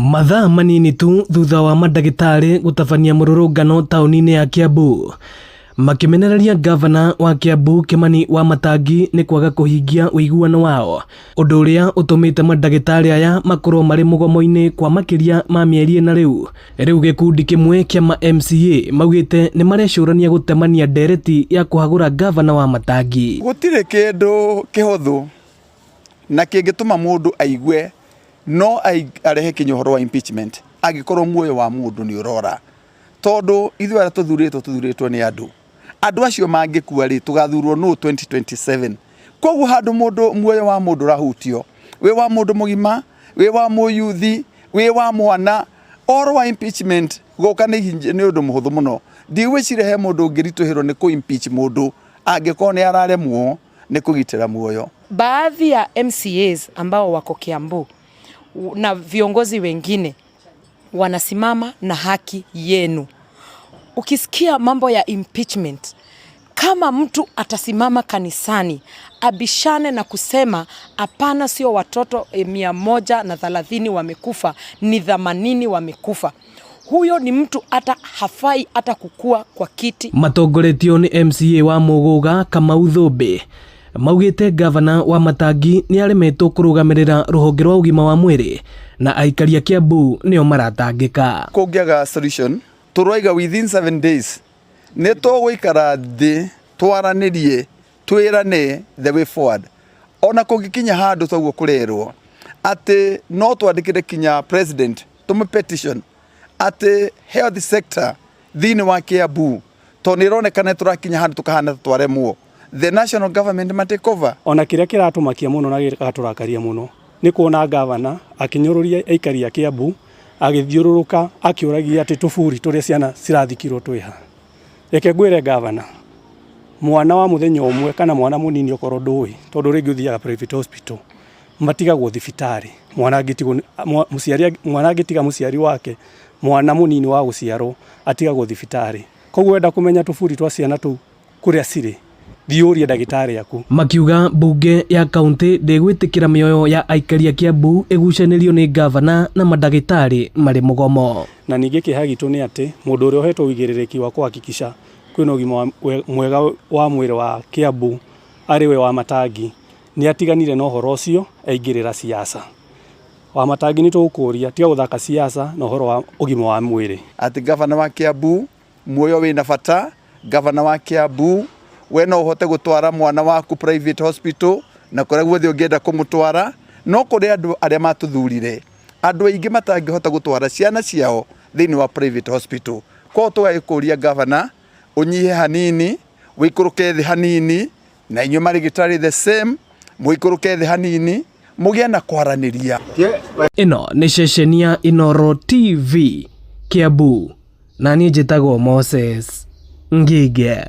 Mathaa manini tu thutha wa mandagĩtarĩ gũtabania mũrũrũngano taũni-inĩ ya Kiambu makĩmenereria ngavana wa Kiambu Kimani Wamatangi nĩ kwaga kũhingia ũiguano wao, ũndũ ũrĩa ũtũmĩte mandagĩtarĩ aya makorwo marĩ mũgomo-inĩ kwa makĩria ma mĩeri ĩna rĩu. Rĩu gĩkundi kĩmwe kĩa ma MCA maugĩte nĩ marecũrania gũtemania ndereti ya kũhagũra ngavana Wamatangi. Gũtirĩ kĩndũ kĩhũthũ na kĩngĩtũma mũndũ aigue no arehe kinya ũhoro wa impeachment angĩkorwo muoyo wa mũndũ nĩ ũrora. Tondũ ithuĩ arĩa tũthurĩtwo tũthurĩtwo nĩ andũ. Andũ acio mangĩkua rĩ, tũgathurwo nũ 2027? Koguo handũ mũndũ muoyo wa mũndũ ũrahutio, wĩ wa mũndũ mũgima, wĩ wa mũyuthi, wĩ wa mwana, ũhoro wa impeachment gũka nĩ nĩ ũndũ mũhũthũ mũno. Ndigwĩciria he mũndũ ũngĩritũhĩrwo nĩ kũ impeach mũndũ angĩkorwo nĩ araremwo nĩ kũgitĩra muoyo. Baadhi ya MCAs ambao wako Kiambu na viongozi wengine wanasimama na haki yenu. Ukisikia mambo ya impeachment, kama mtu atasimama kanisani abishane na kusema hapana, sio watoto 130 wamekufa, ni 80 wamekufa, huyo ni mtu hata hafai hata kukua kwa kiti. Matongoretio nĩ MCA wa Muguga Kamau Thumbi maugĩte ngavana Wamatangi nĩ aremetwo kũrũgamĩrĩra rũhonge rwa ũgima wa mwĩrĩ na aikari a Kiambu nĩo maratangĩka. Kũngĩaga solution tũroiga within 7 days nĩ tũgũikara thĩ twaranĩrie twĩrane the way forward. Ona kũngĩkinya handũ toguo kũrerwo atĩ no twandĩkĩre kinya president tũmũ petition atĩ health sector thĩinĩ wa Kiambu tondũ nĩ ĩronekana tũrakinya handũ tũkahana ta twaremwo, the national government ma take over. Ona kĩrĩa kĩratũmakia mũno na gĩgatũrakaria mũno nĩ kuona ngavana akĩnyũrũria aikari a Kiambu agĩthiũrũrũka akĩũragia atĩ tũburi tũrĩa ciana cirathikirwo twĩha. Reke ngwĩre ngavana, mwana wa mũthenya ũmwe kana mwana mũnini okorwo ndũĩ tondũ rĩngĩ ũthiaga private hospital matigagwo thibitarĩ. Mwana angĩtigwo mũciari, mwana angĩtiga mũciari wake, mwana mũnini wa gũciarwo atigagwo thibitarĩ. Koguo wenda kũmenya tũburi twa ciana tũu kũrĩa cirĩ, thiĩ ũrie ndagĩtarĩ aku. Makiuga mbunge ya kaunti ndĩgwĩtĩkĩra mĩoyo ya aikari a Kiambu ĩgucanĩrio nĩ ngavana na mandagĩtarĩ marĩ mũgomo. Na ningĩ kĩeha gitũ nĩ atĩ mũndũ ũrĩa ũhetwo ũigĩrĩrĩki wa kũhakikisha kwĩna ũgima mwega wa mwĩrĩ wa Kiambu arĩ we Wamatangi nĩ atiganire na ũhoro ũcio aingĩrĩra siasa. Wamatangi nĩ tũgũkũria tiga gũthaka siasa na ũhoro wa ũgima wa mwĩrĩ. Atĩ ngavana wa Kiambu muoyo wĩna bata, ngavana wa Kiambu we no ũhote gũtwara mwana waku private hospital na kũrĩa guothe ũngĩenda kũmũtwara, no kũrĩ andũ arĩa matũthurire, andũ aingĩ matangĩhota gũtwara ciana ciao thĩinĩ wa private hospital. Koguo tũgagĩkũria ngavana ũnyihe hanini, ũikũrũke thĩ hanini, na inyuĩ marĩgĩtarĩ the same, mũikũrũke thĩ hanini, mũgĩe na kwaranĩria. Ĩno nĩ ceceni ya Inooro TV Kiambu, na niĩ njĩtagwo Moses Ngige.